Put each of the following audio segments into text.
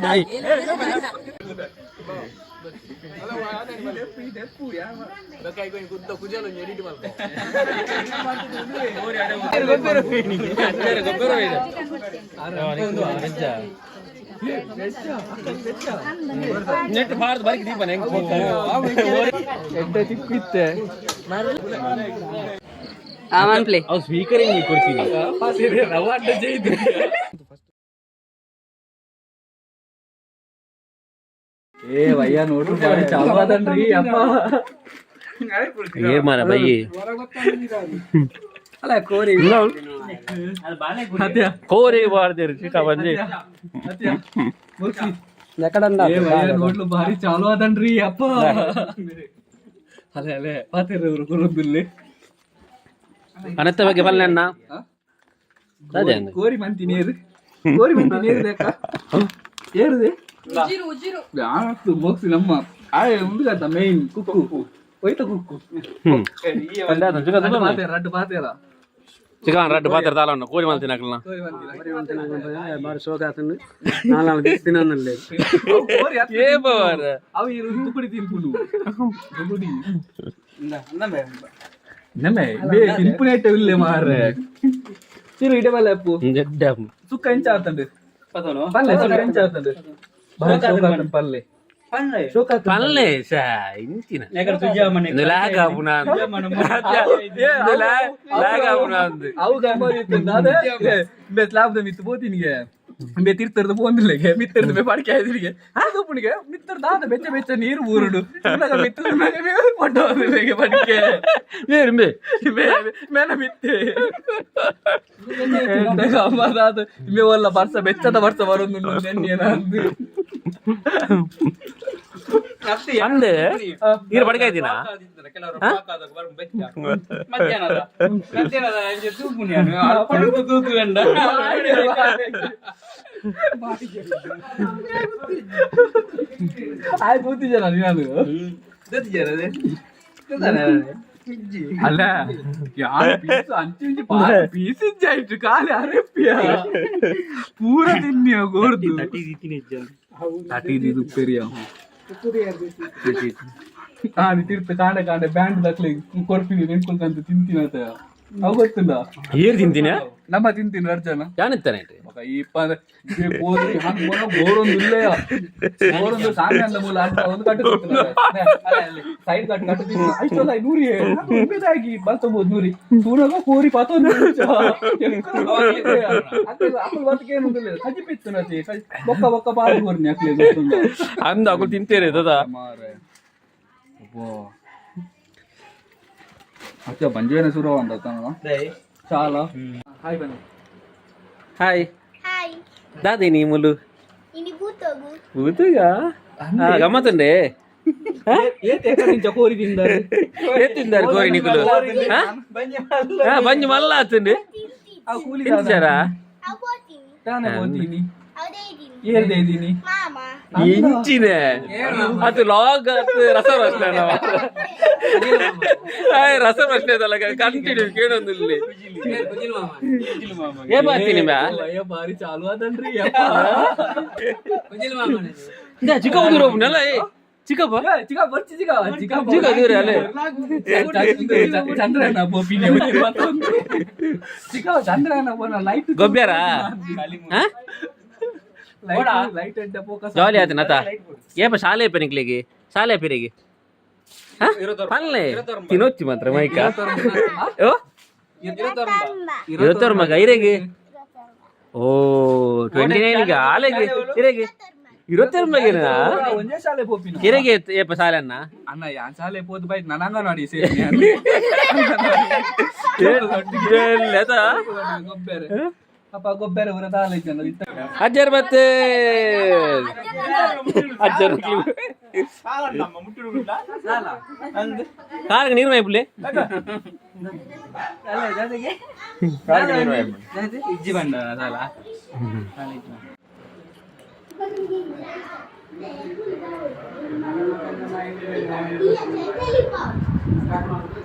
ನಾಯಿ. ನೆಟ್ ಬಾರ್ದು ಬರಕ್ಕೆ ದೀಪನ ಹೆಂಗ್ ಎಡ್ಡೆ ತಿಕ್ಕಿತ್ತೆ. ಆಮನ್ ಪ್ಲೇ. ಅವು ಸ್ಪೀಕರ್ ಹೆಂಗ್ ಕೊಡ್ತೀನಿ? ರವ ಅಡ್ಡ ಜೈದು. ಏ ವಯ್ಯ, ನೋಡ್ರಿ, ಬಾರಿ ಚಾಲು ಅದನ್ರಿ ಅಪ್ಪ. ಏ ಮಾರ ಬೈ. ಅಲ್ಲ, ಕೋರಿ ಅತ್ಯ. ಕೋರಿ ಬಾರ್ದಿರು ಚಿಕ್ಕ ಬಂದಿ. ಅತ್ಯ ಏ ವಯ್ಯ, ನೋಡ್ಲು, ಬಾರಿ ಚಾಲು ಅದನ್ರಿ ಅಪ್ಪ. ಅಲೆ ಅಲೆ ಪಾತಿರ ಗುರುಬಿಲ್ಲಿ. ಅನತ್ತ ಬಗ್ಗೆ ಬಲ್ಲೆ ಅಣ್ಣ ಅದೇ ಅಂದೆ. ಕೋರಿ ಮಂತಿ ನೀರು, ಕೋರಿ ಮಂತಿ ನೀರು ಬೇಕಾ? ಏರುದೆ ಯಾವತ್ತು ಬಾಕ್ಸ್ ನಮ್ಮ ಆಯ್ ಉಂಡು ಗಂತ ಮೇನ್ ಕುಕ್ಕು ಹೋಯ್ತ ಕುಕ್ಕು. ಹ್ಮ್ ಚಿಕ್ಕ ರಡ್ಡು ಪಾತೇರ, ರಡ್ಡು ಪಾತೇರ. ಚಿಕನ್ ರಡ್ಡು ಪಾತ್ರೆ ತಾಳಣ್ಣ ಕೋರಿ ಮಲ್ತಿನಕ್ಲನ. ಕೋರಿ ಮಂತಿನ. ಬಾರಿ ಶೋಕ ಆತಂದು ನಾಲ್ ನಾಲ್ ದಿವಸ ತಿನ್ನೋದಿಲ್ಲ. ಅವು ಕೋರಿ ಅತ್ತು. ಏ ಬವರ್. ಅವು ಇರು ತುಕುಡಿ ತಿನ್ಪುನು ತುಕುಡಿ ನಮ್ಮೆ ಬೇ ತಿನ್ಪುನೇಟ ಇಲ್ಲೇ ಮಾರ್ರೆ. ತಿರು ಇಡೆ ಬಲ್ಲೆ ಅಪ್ಪು. ಸುಕ್ಕ ಎಂಚ ಆತಂಡು ಪಲ್ಲೆ, ಸುಕ್ಕ ಎಂಚ ಆತಂಡು? ಬಾರಿ ಶೋಕ ಆತಂಡು ಪಲ್ಲೆ, ಶೋಕ ಆತಂಡು. ಪಲ್ಲೆ ಶಾ ಇಂಚಿನ ಲಾಗ್ ಆಪುನ ಲಾಗ್ ಆಪುನ ಅಂದು. ಅವು ಗಮ್ಮತ್ ಅದೇ ಬೆ ಸ್ಲಾಬ್ದ ಮಿತ್ತು ಪೋತಿನಿಗೆ ಬೆ ತೀರ್ಥರ್ದು ಪೋಂದಿಲ್ಲೆಗೆ ಮಿತ್ತರ್ದು ಬೆ ಪಡಿಕೆ ಆಯ್ತಿನಿಗೆ ಅದು ಪುಣಿಗೆ ಮಿತ್ತರ್ದು ಆದ ಬೆಚ್ಚ ಬೆಚ್ಚ ನೀರು ಊರುಡು ಸುಣ್ಣಗ ಮಿತ್ತು ಪಡ್ಡು ಪಡಿಕೆ. ಏರುಂಬೆ. ಬೆ ಮೇನ ಮಿತ್ತೆ ಗಮ್ಮತ್ ಬೆ ಒಲ್ಲ ಬರ್ಸ ಬೆಚ್ಚದ ಬರ್ಸ ಬರೋದು ನೆನ್ನೆ ಅಂದು. ಅಂದು ನೀರು ಪಡಿಕೆ ಆಯ್ತಿನ. ಆಯ್ತು, ಕೂತಿದ್ಯಲ್ಲ ನೀನು? ಅಲ್ಲ, ಯಾರು ಪೀಸ್ ಅಂಚು ಇಂಚು ಪೀಸ್ ಇಜ್ಜಾಯ್ತು ಖಾಲಿ ಅರೆಪ್ಪಿಯ ಪೂರ ತಿನ್ನಿಯ ಗೋರ್ದು ತಟಿ ಉಪ್ಪೆರಿಯ. ಹಾ, ನೀ ತೀರ್ಥ ಕಾಂಡೆ ಕಾಂಡೆ ಬ್ಯಾಂಡ್ ದಕ್ಲೆ ಕೊರ್ಪಿನಿ ನೆನ್ಕೊಳ್ಕಂತ ತಿಂತೀನತ ಅವು ಗೊತ್ತಿಲ್ಲ. ಏರ್ ತಿಂತೀನಿ. ನಮ್ಮ ತಿಂತೀನಿ ಅರ್ಜನ. ಯಾನಿತ್ತಾನೆ? ಮಗ ಈ ಪೋದು ಹಂಗ್ ಪೋನ ಗೋರೊಂದು ಇಲ್ಲೆಯ ಗೋರೊಂದು ಸಾಮೆ ಮೂಲ ಅಂತ ಒಂದು ಕಟ್ಟು ಸೈಡ್ ಕಟ್ಟು ಕಟ್ಟು ತಿನ್ನು ಅಷ್ಟೊಲ್ಲ ನೂರಿ ಉಂಬೆದಾಗಿ ಬಲ್ತೊಂಬೋದು ನೂರಿ ತೂನಗ ಕೋರಿ ಪಾತೊಂದು ಅಕ್ಕಲ್ ಬತ್ತಕ್ಕೆ ಏನು ಇಲ್ಲ ಕಜ್ಜಿ ಪಿತ್ತು ನತಿ ಬೊಕ್ಕ ಬೊಕ್ಕ ಬಾರಿ ಗೋರ್ನಿ ಅಕ್ಲೆ ಗೊತ್ತುಂಡ. ಅಂದ ಅಕುಲು ತಿಂತೇನೆ ತದ. ಮಾರೆ ಅಬ್ಬೋ ಅಚ್ಚ ಬಂಜೇನ ಶುರು ಅಂದ ಚಾಲ ಹಾಯ್ ಬನ್ನಿ. ಹಾಯ್. ಹಾಯ್. ದಾದೇನಿ ಮುಲು? ಇನಿ ಬೂತೋಗು. ಬೂತುಗ ಗಮ್ಮತ್ತುಂಡೆ. ಏತ್ ಎಕ್ಕಡಿಂಚ ಕೋರಿ ತಿಂದಾರೆ? ಏ ತಿಂದಾರೆ ಕೋರಿ ನಿಕುಲು? ಬಂಜಿ ಮಲ್ಲ ಆತುಂಡು. ಆ ಕೂಲಿ. ತಿಂತಾರಾ? ಅವು ಬೋತೀನಿ. ತಾನೇ ಹೋತೀನಿ. ಅವದೇ ಇದೀನಿ. ಏರ್ದೆ ಇದೀನಿ. ಮಾಮ. ಇಂಚಿನೆ ಅದು ಲಾಗ್ ಅದು ರಸ ಪ್ರಶ್ನೆ ರಸ ಪ್ರಶ್ನೆ ಅದಲ್ಲ ಕಂಟಿನ್ಯೂ ಕೇಳೊಂದಿಲ್ಲಿ ಏ ಬಾತೀನಿ ಮ್ಯಾ. ಅಯ್ಯ, ಬಾರಿ ಚಾಲು ಅದನ್ರಿ. ಚಿಕ್ಕಪ್ಪ ದೂರ ಒಬ್ಬನಲ್ಲ ಏ ಚಿಕ್ಕಪ್ಪ. ಚಿಕ್ಕ ಬರ್ಚಿ ಚಿಕ್ಕ ಚಿಕ್ಕ. ಚಿಕ್ಕ ದೂರ ಅಲ್ಲೇ. ಚಂದ್ರನ ಬೋಪಿನಿ ಚಿಕ್ಕ ಚಂದ್ರನ ಬೋನ ಲೈಟ್. ಗೊಬ್ಬ್ಯಾರಾ? ಲೈಟ್ ಲೈಟ್ ಎಡ್ಡ ಫೋಕಸ್. ಜಾಲಿ ಆಯ್ತು ನತ ಏಪ ಶಾಲೆ ಪೆನಿಕ್ಲಿಗೆ ಶಾಲೆ ಪೆರಿಗೆ ಪಲ್ಲೆ ತಿನ್ನೊಚ್ಚಿ ಮಾತ್ರ ಮೈಕ ಓ ಇರತ್ತವ್ರ ಮಗ ಇರೆಗೆ ಓ 29 ಆಲೆಗೆ ಇರೆಗೆ ಇರತ್ತವ್ರ ಮಗನ. ಒಂದೇ ಶಾಲೆ ಪೋಪಿನ. ಇರೆಗೆ ಏಪ ಶಾಲೆ ಅನ್ನ. ಅಣ್ಣ ಯಾನ್ ಶಾಲೆ ಪೋದು ಬೈಟ್ ನನ್ನ ಅಂಗನವಾಡಿ ಸೇರಿ. ಗೊಬ್ಬೆರೆ ಅಪ್ಪ ಗೊಬ್ಬೆರೆ ಊರ ತಾಲೆ ಜನ. ಅಜ್ಜರ್ ಮತ್ತೆ ಅಜ್ಜರ್ ಕಾರ್ಗೆ ನೀರು ಮೈಪುಲೆ. ಇಜ್ಜಿ ಬಂಡ ಸಾಲ. ಟೆಲಿಫೋನ್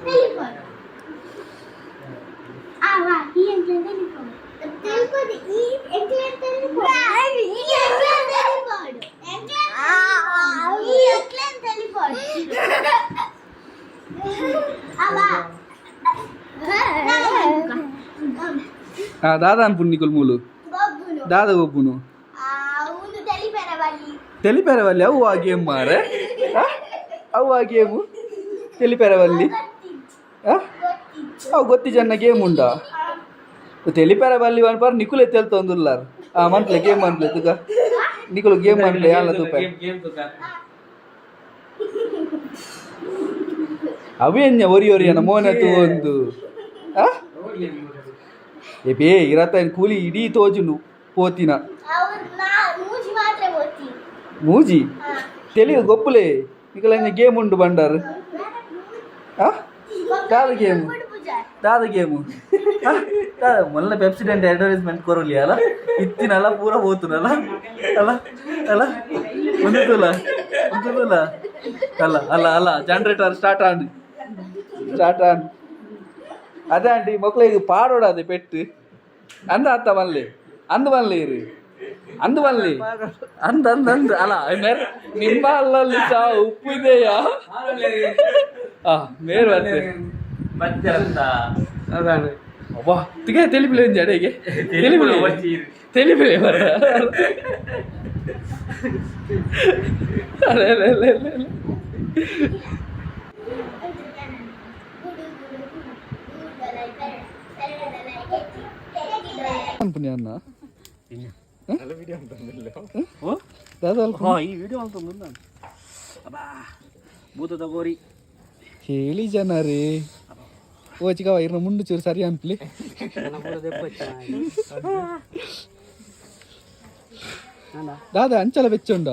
ಟೆಲಿಫೋನ್ ಆ ವಾ ಈ ಟೆಲಿಫೋನ್. ತಿರುಪತಿ ಈ ಎಕ್ಲೆನ್ ತೆಲಿಪೋಡು. ಈ ಎಕ್ಲೆನ್ ತೆಲಿಪೋಡು. ಈ ಎಕ್ಲೆನ್ ತೆಲಿಪೋಡು. ಅವ. ಆ ದಾದ ಅನ್ಪುಂಡು ನಿಕುಲು ಮೂಲು? ಗೊಬ್ಬುನು. ದಾದ ಗೊಬ್ಬುನು? ಆ, ಉಂದು ತೆಲಿಪೆರ ಬಲ್ಲಿ. ತೆಲಿಪೆರವಲ್ಲಿ ಅವು ಆ ಗೇಮ್ ಮಾರೆ. ಆ? ಅವು ಆ ಗೇಮು ತೆಲಿಪೆರವಲ್ಲಿ. ಗೊತ್ತಿಜ್ಜಿ. ಆ? ಗೊತ್ತಿಜ್ಜಿ. ಅವು ಗೊತ್ತಿ ಜನ ಗೇಮ್ ಉಂಡಾ? ತೆಲಿಪೆರವಲ್ಲಿ ಪರ್ ನಿಕುಲೆ ತೆಲ್ತೊಂದುಲ್ಲಾರ್. ಆ ಮನ್ಪ್ಲೆ ಗೇಮ್ ಮನ್ಪ್ಲೆ ತುಗ. ನಿಕುಲು ಗೇಮ್ ಮನ್ಪ್ಲೆ ಯಾಲ ತೂಪ. ಅವೇನ್ಯ ಒರಿ ಒರಿಯನ ಮೋನೆ ತೂ ಒಂದು. ಆ ಏ ಬೇ ಇರತ್ತ ಕೂಲಿ ಇಡೀ ತೋಜುಂಡು ಪೋತಿನ. ಅವ್ರು ನಾ ಮೂಜಿ ಮಾತ್ರ ಗೊತ್ತಿ. ಮೂಜಿ. ಹಾ. ತೆಲಿ ಗೊಪ್ಪುಲೆ ನಿಕುಲ ಗೇಮ್ ಉಂಡು ಬಂಡಾರು. ಆ ದಾದ ಗೇಮ್? ದಾದ ಗೇಮು? ಮೊನ್ನೆ ಪೆಪ್ಸಿಡೆಂಟ್ ಅಡ್ವರ್ಟೈಸ್ಮೆಂಟ್ ಕೊರಲಿ ಅಲ್ಲ, ಇತ್ತಿನಲ್ಲ ಪೂರ ಹೋತುನಲ್ಲ ಅಲ್ಲ ಅಲ್ಲ. ಒಂದುಲ್ಲ ಒಂದುಲ್ಲ ಅಲ್ಲ ಅಲ್ಲ ಅಲ್ಲ. ಜನರೇಟರ್ ಸ್ಟಾರ್ಟ್ ಆನ್, ಸ್ಟಾರ್ಟ್ ಆನ್. ಅದೇ ಆಂಟಿ ಮಕ್ಕಳಿಗೆ ಪಾಡೋಡ ಅದೇ ಪೆಟ್ಟು ಅಂದ ಅತ್ತ ಮಲ್ಲೆ ಅಂದ್ ಮಲ್ಲೆ ಇರು ಅಂದ್ ಮಲ್ಲೆ ಅಂದ್ ಅಂದ್ ಅಂದ್ ಅಲ್ಲ. ಮೇರ್ ನಿಮ್ಮ ಅಲ್ಲಲ್ಲಿ ಸಹ ಉಪ್ಪು ಇದೆಯಾ? ಆ ಮೇರ್ ಬರ್ತೆ. ಅದಾನೆ. ಅಬ್ಬಾ ತಿಗೆ ತೆಲಿಪಿಲೆ ಒಂಜಿ ಅಡೆಗೆ ತೆಲಿಪಿಲೆ ತೆಲಿಪಿಲೆ ಬರ. ಅರೆ ಅರೆ ಅರೆ ಅರೆ ಅರೆ. ಅನ್ಪುನಿ ಅನ್ನ ದಾದಾ ಅಲ್ಪ. ಈ ವಿಡಿಯೋ ಅಂತ ಅಬ್ಬಾ ಭೂತದ ಗೋರಿ. ಹೇಳಿ ಜನರೇ ಓ ಚಿಕ್ಕವ ಇರ್ನ ಮುಂಡು ಚೂರು ಸರಿ ಅನ್ಪ್ಲಿ. ದಾದಾ ಅಂಚಲ ಬೆಚ್ಚುಂಡ.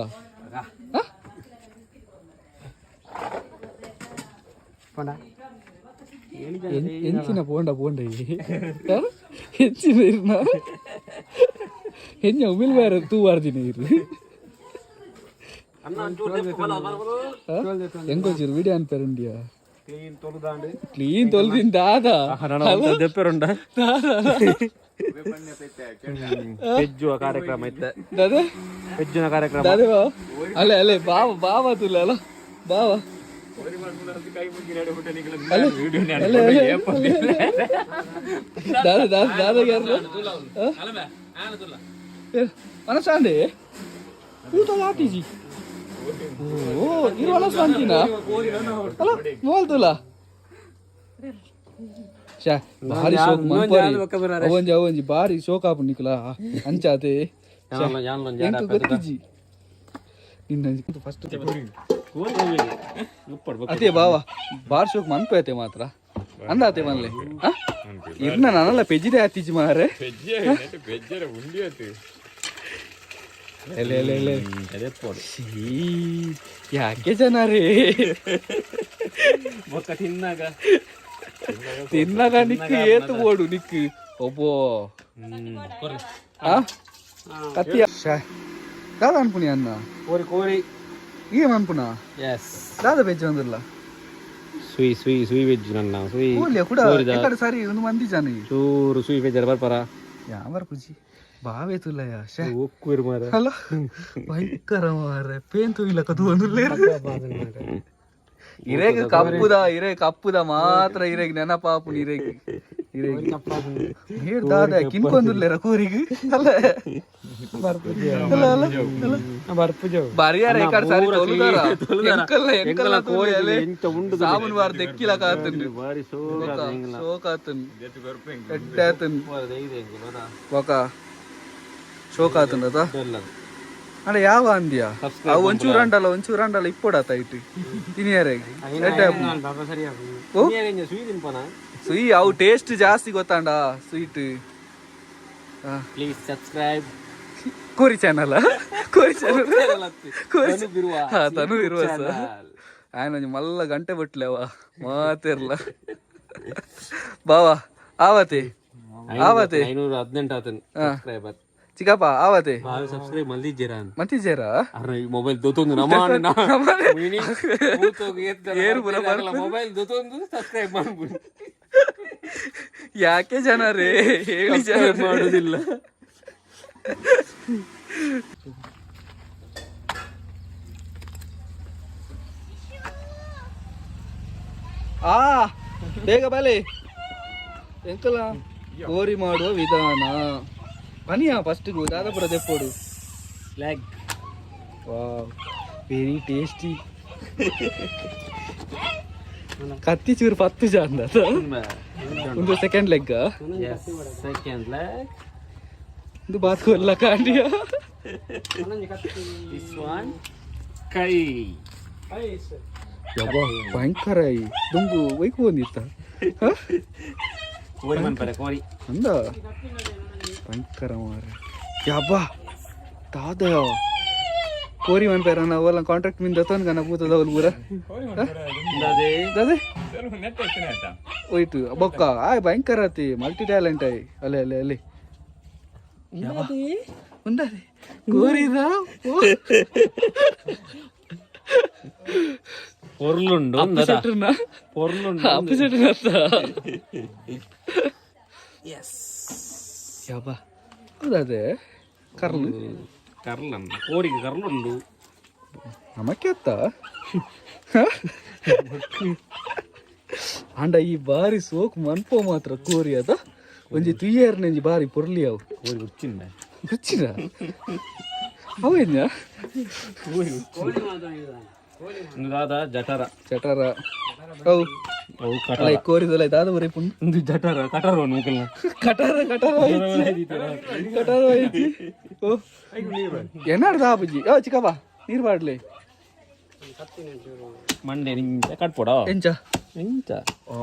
ಎಂಚಿನ ಪೋಂಡ ಪೋಂಡ ಹೆಚ್ಚಿನ ಇರ್ನ ಹೆಂಜ ಉಮಿಲ್ ಬೇರೆ ತೂವಾರ್ದಿನ ಇರು. ಅಣ್ಣ ಒಂಚೂರು ದೆಪ್ಪು ಬಲ ಬಲ ಬಲ. ಎಂಕೋಚೂರು ವಿಡಿಯೋ ಅನ್ಪೇರುಂಡಿಯಾ? ಕ್ಲೀನ್ ತೊಲುದಾಂಡು. ಕ್ಲೀನ್ ತೊಲ್ದಿನ್ ದಾದಾ? ದೆಪ್ಪೆರುಂಡ ಪೆಜ್ಜುವ ಕಾರ್ಯಕ್ರಮ ಇತ್ತ. ದಾದಾ? ಪೆಜ್ಜುನ ಕಾರ್ಯಕ್ರಮ. ದಾದೆ ಬಾವ ಅಲ್ಲೇ ಅಲ್ಲೇ ಬಾವ ಬಾವ ತುಲ್ಲ ಅಲ್ಲ ಬಾವ ಅಲ್ಲೇ ಅಲ್ಲೇ ಅಲ್ಲೇ ಅಲ್ಲೇ. ದಾದಾ ದಾದಾ ದಾದಾ ಯಾರು ಮನಸ್ಸಾಂಡೆ ಊಟ ಆತೀಜಿ. ಓ ಇರು ಹೊಲಸು ಅಂತೀನ ಅಲ್ಲ ಮೋಲ್ತುಲ ಶಾ ಭಾರಿ ಶೋಕ್ ಮನ್ಪರಿ. ಅವಂಜಿ ಅವಂಜಿ ಭಾರಿ ಶೋಕ್ ಆಪು ನಿಕುಲ ಅಂಚಾತೆ. ಎಂಕ್ ಗೊತ್ತಿಜ್ಜಿ ನಿನ್ನ ಫಸ್ಟ್ ಅದೇ ಬಾವ ಬಾರ್ ಶೋಕ್ ಮನ್ಪು ಮಾತ್ರ ಅಂದಾತೆ ಮನ್ಲೆ ಇರ್ನ ನಾನಲ್ಲ ಪೆಜ್ಜಿದೆ ಆತೀಜಿ ಮಾರೆ. ಎಲೆ ಎಲೆ ಎಲೆ. ಛೀ, ಯಾಕೆ ಜನ ರೇ? ಬೊಕ್ಕ ತಿನ್ನಾಗ. ತಿನ್ನಾಗ ನಿಕ್ಕು ಏತು ಬೋಡು ನಿಕ್ಕು ಒಬ್ಬೋ. ಆ ಕತ್ತಿಯ ದಾದ ಅನ್ಪುನಿ ಅನ್ನ. ಕೋರಿ ಕೋರಿ. ಏಮ್ ಅನ್ಪುನ? ಎಸ್. ದಾದ ಬೆಜ್ಜ ಒಂದಿಲ್ಲ. ಸುಯಿ ಸುಯಿ ಸುಯಿ ವೆಜ್ ನನ್ನ ಸುಯಿ. ಕೂಲಿಯ ಕೂಡ ಎಕಡೆ ಸರಿ ಒಂದು ಮಂದಿ ಜನ. ಚೂರು ಸುಯಿ ವೆಜ್ ಬರ್ಪರ. ಯಾವ ಪೂಜಿ ಬಾವೇ ತುಲ್ಲಯ ಶೇ. ಒಕ್ಕುರು ಮಾರ. ಅಲ್ಲ ಭಯಂಕರ ಮಾರ್ರೆ ಪೇಂತು ಇಲ್ಲ ಕದು ಒಂದು ಇರೇಗ ಕಪ್ಪುದ ಇರೇ ಕಪ್ಪುದ ಮಾತ್ರ ಇರೇಗ್ ನೆನಪಾಪುನ ಇರೇಗ್ ಇರೇಗ್ ನೀರ್ ದಾದ ಕಿನ್ಕೊಂದುಲ್ಲೇರ ಕೋರಿಗ್ ಅಲ್ಲ ಅಲ್ಲ ಅಲ್ಲ ಅಲ್ಲ. ಬರ್ಯಾರ ಈ ಕಡೆ ಸರಿ ತೊಲುದಾರ ಎಂಕಲ್ಲ ಎಂಕಲ್ಲ ಕೋರಿ ಅಲೆ ಸಾಬೂನ್ ವಾರ ದೆಕ್ಕಿಲ ಕಾತನ್. ಬಾರಿ ಶೋಕಾತನ್ ಎಡ್ಡೆ ಆತನ್ ఒక ಶೋಕ್ ಆತಂದದ ಅಣ್ಣ ಯಾವ ಅಂದ್ಯಾ ಅವು ಒಂಚೂರು ಅಂಡಲ್ಲ ಒಂಚೂರು ಅಂಡಲ್ಲ ಇಪ್ಪೊಡಾತ ಇಟ್ಟು ತಿನಿಯರೆ ಎಡ್ಡೆ ಆಪುಂಡು. ಓ? ಸುಯಿ ತಿನ್ಪನ. ಸುಯಿ ಅವು ಟೇಸ್ಟ್ ಜಾಸ್ತಿ ಗೊತ್ತಾಂಡ ಸ್ವೀಟ್. Please subscribe. ಕೋರಿ ಚಾನಲ್ ಕೋರಿ ಚಾನಲ್ ಕೋರಿ. ಹಾ ತನು ಇರುವ ಸರ್ ಆಯ್ನ ಒಂಜಿ ಮಲ್ಲ ಗಂಟೆ ಬಿಟ್ಲೆವ ಮಾತಿರ್ಲ ಬಾವ ಆವತೆ ಆವತೆ. 518 ಆತನ್ ಸಬ್ಸ್ಕ್ರೈಬರ್. ಚಿಕ್ಕಪ್ಪ ಆವತೆ. ಬಾವಿ ಸಬ್ಸ್ಕ್ರೈಬ್ ಮಲ್ದಿದ್ದೀರಾ? ಮತ್ತಿಜೇರಾ? ಅರೆ ಮೊಬೈಲ್ ದೊತ್ತೊಂದು ನಮ್ಮ ಏರು ಪೂರ ಮೊಬೈಲ್ ದೊತ್ತೊಂದು ಸಬ್ಸ್ಕ್ರೈಬ್ ಮಾಡ್ಬಿಡು. ಯಾಕೆ ಜನರೇ ಹೇಳಿ ಜನ ಮಾಡುದಿಲ್ಲ. ಆ ಬೇಗ ಬಲೆ. ಎಂಕಲ ಕೋರಿ ಮಾಡುವ ವಿಧಾನ ಪನಿಯ ಫಸ್ಟ್ ದಾದಾಪುರ ದೆಪ್ಪೋಡು. ಲೆಗ್. ವಾವ್, ವೆರಿ ಟೇಸ್ಟಿ. ಕತ್ತಿ ಚೂರು ಪತ್ತು ಚಂದ. ಒಂದು second leg. Second leg. ಇದು ಬಾತ್ ಕೊಲ್ಲ ಕಾಂಡಿಯ. This one ಕೈ. ಯಬ್ಬಾ, ಭಯಂಕರ. ಈ ದುಂಬು ಒಯ್ಕು ಬಂದಿತ್ತ. ಕೋರಿ ಮನ್ಪರೆ ಕೋರಿ. ಅಂದ ಭಯಂಕರ ಮಾರೆ. ಯಬ್ಬಾ, ದಾದಯ ಕೋರಿ ಮನ್ಪೇರ. ನಾವು ಕಾಂಟ್ರಾಕ್ಟ್ ಮಿಂದ ತನ್ಗನ ಪೂತದವಲ್ ಪೂರ. ಅದೇ. ದಾದೆ ಹೋಯ್ತು ಬೊಕ್ಕ. ಆಯ್, ಭಯಂಕರ ಅತಿ ಮಲ್ಟಿ ಟ್ಯಾಲೆಂಟ್ ಆಯ್. ಅಲ್ಲೇ ಅಲ್ಲೇ ಅಲ್ಲಿ ಉಂಡದೆ ಕೋರಿದ. ಪೊರ್ಲುಂಡು. ಅಪ್ಪಸೆಟ್ರನ್ನ. ಪೊರ್ಲುಂಡು. ಅಪ್ಪಸೆಟ್ರನ್ನ. ಯಬ್ಬಾ, ಹೌದದೇ ಕರ್ಲು. ಕರ್ಲಂಡು, ಕೋರಿಗೆ ಕರ್ಲುಂಡು. ನಮಕ್ಕೆ ಅತ್ತ. ಅಂಡ ಈ ಬಾರಿ ಸೋಕ್ ಮನ್ಪೋ ಮಾತ್ರ ಕೋರಿ ಅದ. ಒಂಜಿ ತುಯ್ಯರ್ ನೆಂಜಿ ಬಾರಿ ಪೊರ್ಲಿ ಅವು. ಕೋರಿ ಹುಚ್ಚಿಂದ. ರುಚಿನ ಅವೇನ. ಇಂದು ದಾದ ಜಠರ. ಚಟರ ಅವು. ಅವು ಕಟರ. ಅಲ್ಲ, ಕೋರಿದಲ್ಲ ದಾದ ಬರೀ ಪುಂಡು. ಇಂದು ಜಠರ ಕಟರ ನೂಕಲ್ನ. ಕಟಾರ ಕಟಾರ ಆಯ್ತು, ಕಟಾರ ಆಯ್ತು. ಓ, ಏನಾಡ್ದ ಬುಜ್ಜಿ? ಓ ಚಿಕ್ಕಪ್ಪ, ನೀರು ಬಾಡ್ಲಿ. ಮಂಡೆ ನಿಂಚ ಕಟ್ಪೊಡ. ಎಂಚ? ಎಂಚ? ಓ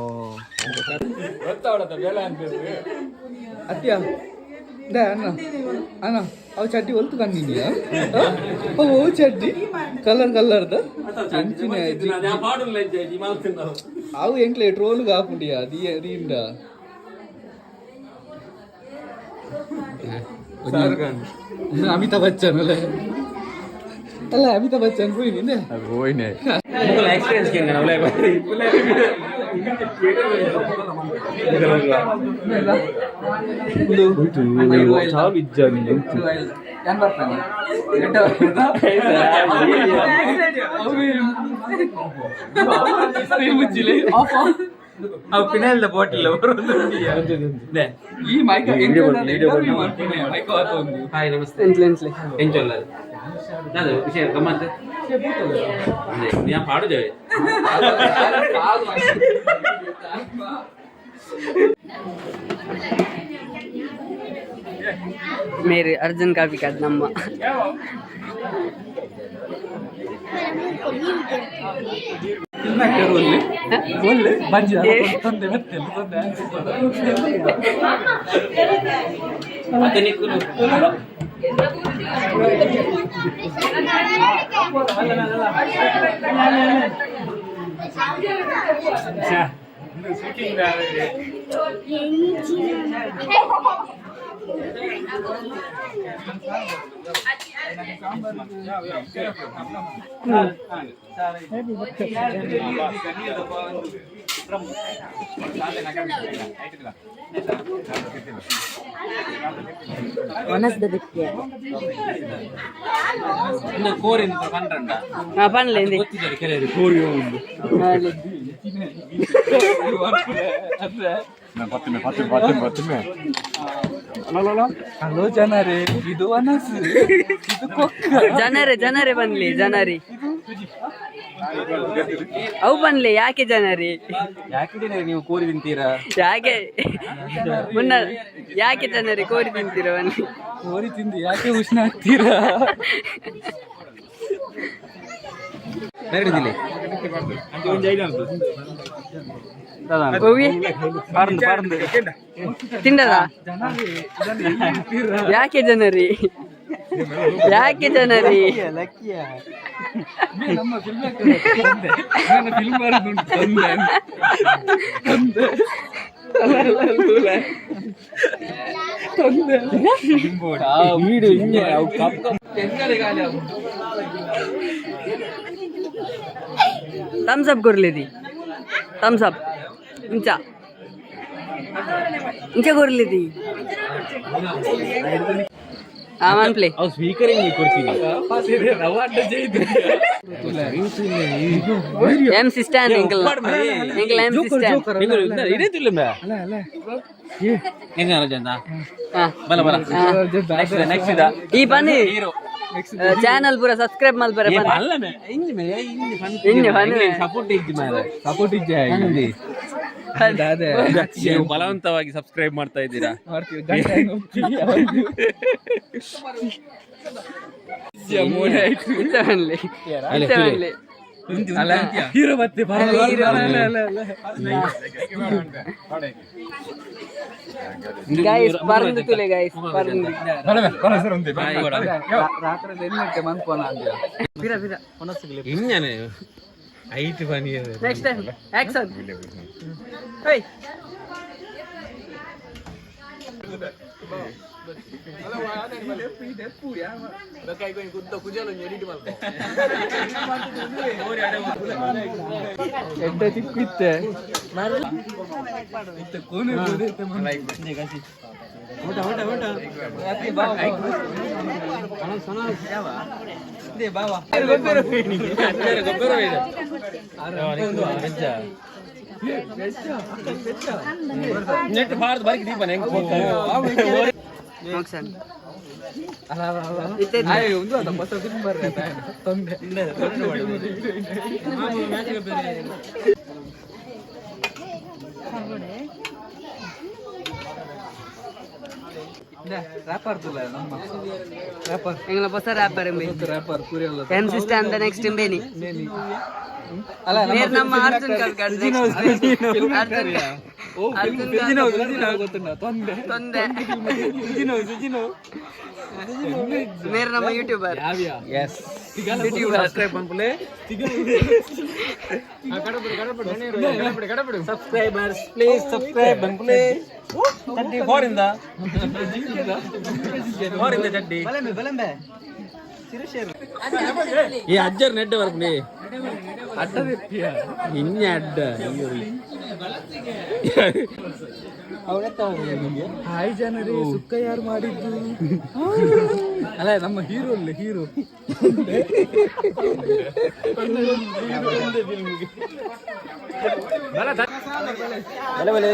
ಅತ್ಯ they ಅಣ್ಣ ಅಣ್ಣ, ಅವು ಚಡ್ಡಿ ಹೊಲ್ತು ಕಂಡಿದ್ಯಾ? ಅವು ಚಡ್ಡಿ ಕಲರ್ ಕಲರ್ದ ಎಂಚಿನ. ಅವು ಎಂಕ್ಲೆ ಟ್ರೋಲ್ ಕಾಪುಂಡಿಯಾ ದೀ ದೀಂಡ. ಅಮಿತಾಬ್ ಬಚ್ಚನ್ ಅಲ್ಲ ಅಲ್ಲ, ಅಮಿತಾಬ್ ಬಚ್ಚನ್ ಪೋಯಿ ನಿಂದೆ. Experience phenyl bottle. ಈ ಮೈಕ್. ಹಾಯ್, ನಮಸ್ತೆ. ಎಂಟ್ಲೆ ಎಂಟ್ಲೆ. ಎಂಚೊಲ್ಲ ಅದು ವಿಷಯ ಗಮ್ಮತ್ ഞാൻ ಪಾಡುಜವೆ. ಮೇರಿ ಅರ್ಜುನ್ ಕಾಪಿ ಕಾದ್ ನಮ್ಮ. ಮತ್ತೆ ನಿಕ್ಕುಲು. ಮನಸ್ದ ದಿಕ್ಕೆ. ಇನ್ನು ಕೋರಿ ಪಂಡ್ರಂಡ. ಹಾ, ಪನ್ಲೆ ಇಂದೆ. ಗೊತ್ತಿದ್ದಾರೆ ಕೆಲವರು ಕೋರಿ ಉಂಡು. ಅಲ್ಲಿ. ಹಲೋ ಜನರೇ, ಇದು ಅನಸು, ಇದು ಕೊಕ್ಕ. ಜನರೇ ಜನರೇ ಬನ್ಲಿ ಜನರಿ ಅವು ಬನ್ಲಿ. ಯಾಕೆ ಜನರಿ? ಯಾಕೆ ಜನರೇ ನೀವು ಕೋರಿ ತಿಂತೀರಾ? ಯಾಕೆ ಮುನ್ನ, ಯಾಕೆ ಜನರಿ ಕೋರಿ ತಿಂತೀರ ಬನ್ನಿ. ಕೋರಿ ತಿಂದು ಯಾಕೆ ಉಷ್ಣ ಆಗ್ತೀರಾ? ನೆರಡಿದಿಲ್ಲ. ಹೋಗಿ ಪಾರಂದು ಪಾರಂದು. ತಿಂಡದ. ಯಾಕೆ ಜನರಿ, ಯಾಕೆ ಜನರಿ? ನಮ್ಮ ಫಿಲ್ಮ್ ಫಿಲ್ಮ್ ಮಾಡೋದುಂಟು. ತಂದೆ ತಂದೆ ತಂದೆ ವೀಡಿಯೋ ಹಿಂಗೆ ಅವು ಕಪ್ ಕಪ್. ಥಮ್ಸ್ ಅಪ್ ಕೊರ್ಲಿದಿ, ಥಮ್ಸ್ ಅಪ್ ಇಂಚ. ಇಂಚ ಕೊರ್ಲಿದಿ ಆ ಮನ್ಪ್ಲೆ. ಅವು ಸ್ಪೀಕರ್ ಹೆಂಗೆ ಕೊಡ್ತೀನಿ? ಎಂ ಸಿ ಸ್ಟ್ಯಾಂಡ್ ಎಂಕಲ್, ಎಂಕಲ್ ಎಂ ಸಿ ಸ್ಟ್ಯಾಂಡ್. ಇದೇ ತುಲ್ಲ ಹೆಂಗ ರಜಂದ. ಹಾ. ಬಲ ಬಲ, ನೆಕ್ಸ್ಟ್ ನೆಕ್ಸ್ಟ್ ಇದ. ಈ ಬನ್ನಿ, ಚಾನಲ್ ಪೂರ ಸಬ್ಸ್ಕ್ರೈಬ್ ಮಲ್ಪರೆ ಬನ್ನಿ. ಅಲ್ಲ ಮೇ, ಇಂಜಿ ಮೇ, ಇಂಜಿ. ಇಂಜಿ ಪನ್ನಿ. ಸಪೋರ್ಟ್ ಇಜ್ಜಿ ಮಾರ್ರೆ. ಸಪೋರ್ಟ್ ಇಜ್ಜೆ. ನೀವು ಬಲವಂತವಾಗಿ ಸಬ್ಸ್ಕ್ರೈಬ್ ಮಾಡ್ತಾ ಇದ್ದೀರಾ. ಮಾಡ್ತೀವಿ ಗಂಟೆ ಇಂಚ ಬನ್ನಿ, ಇಂಚ ಬನ್ನಿ. ಅಲ್ಲ ಹೀರೋ ಮತ್ತೆ. ಗೈಸ್, ಪರಂದು ತುಲೆ ಗೈಸ್, ಪರಂದು. ರಾತ್ರಿ ಎಣ್ಣೆ ಮನ್ಪೋನ ಅಂದ್ಯ. ಬಿರ ಬಿರ. ಇಂಜನೆ ಐಟ್ ಬನ್ನಿ. Next time action hey. ಎಡ್ಡೆ ತಿಕ್ಕಿತ್ತೆ ಇತ್ತೆ ಕೋನೆ. ನೆಟ್ ಭಾರತ ಬಾರಿ ದೀಪನ ಹೆಂಗ್. ಆಕ್ಷನ್ ಇತ್ತೆ. ಒಂದು ಅದ ಹೊಸ ಫಿಲ್ಮ್ ಬರ್ರೆ ತೊಂದೆ. ರ್ಯಾಪರ್ ನಮ್ಮ ರ್ಯಾಪರ್. ಎಂಗ್ಲ ಹೊಸ ರ್ಯಾಪರ್ ಎಂಬೆ. ರ್ಯಾಪರ್ ಕುರಿಯಲ್ಲ. ಎಂ ಸಿ ಸ್ಟ್ಯಾಂಡ್ ನೆಕ್ಸ್ಟ್ ಇಂಬೇನಿ. ಅಲ್ಲ. ಮೇರ್ ನಮ್ಮ ಅರ್ಜುನ್ ಕಲ್ಕಡ್ next. Arjun Arjun ಗೊತ್ತುಂಡ ತೊಂದೆ. ತೊಂದೆ. ಮೇರ್ ನಮ್ಮ ಯೂಟ್ಯೂಬರ್. ಎಸ್. ಯೂಟ್ಯೂಬರ್. ಸಬ್ಸ್ಕ್ರೈಬ್ ಅನ್ಪುಲೆ. ಸಬ್ಸ್ಕ್ರೈಬರ್ಸ್ ಪ್ಲೀಸ್ ಸಬ್ಸ್ಕ್ರೈಬ್ ಅನ್ಪುಲೆ. ಚಡ್ಡಿ ಫೋರಿಂದ ಫೋರಿಂದ ಚಡ್ಡಿ. ಈ ಅಜ್ಜರ್ ನೆಡ್ ಬರ್ಪುನಿ. ಇನ್ಯ ಅಡ್ಡ. ಹಾಯ್ ಜನರೇ, ಸುಕ್ಕ ಯಾರು ಮಾಡಿದ್ದು? ಅಲ್ಲ, ನಮ್ಮ ಹೀರೋ ಅಲ್ಲ ಹೀರೋ. ಬಲೆ ಬಲೆ.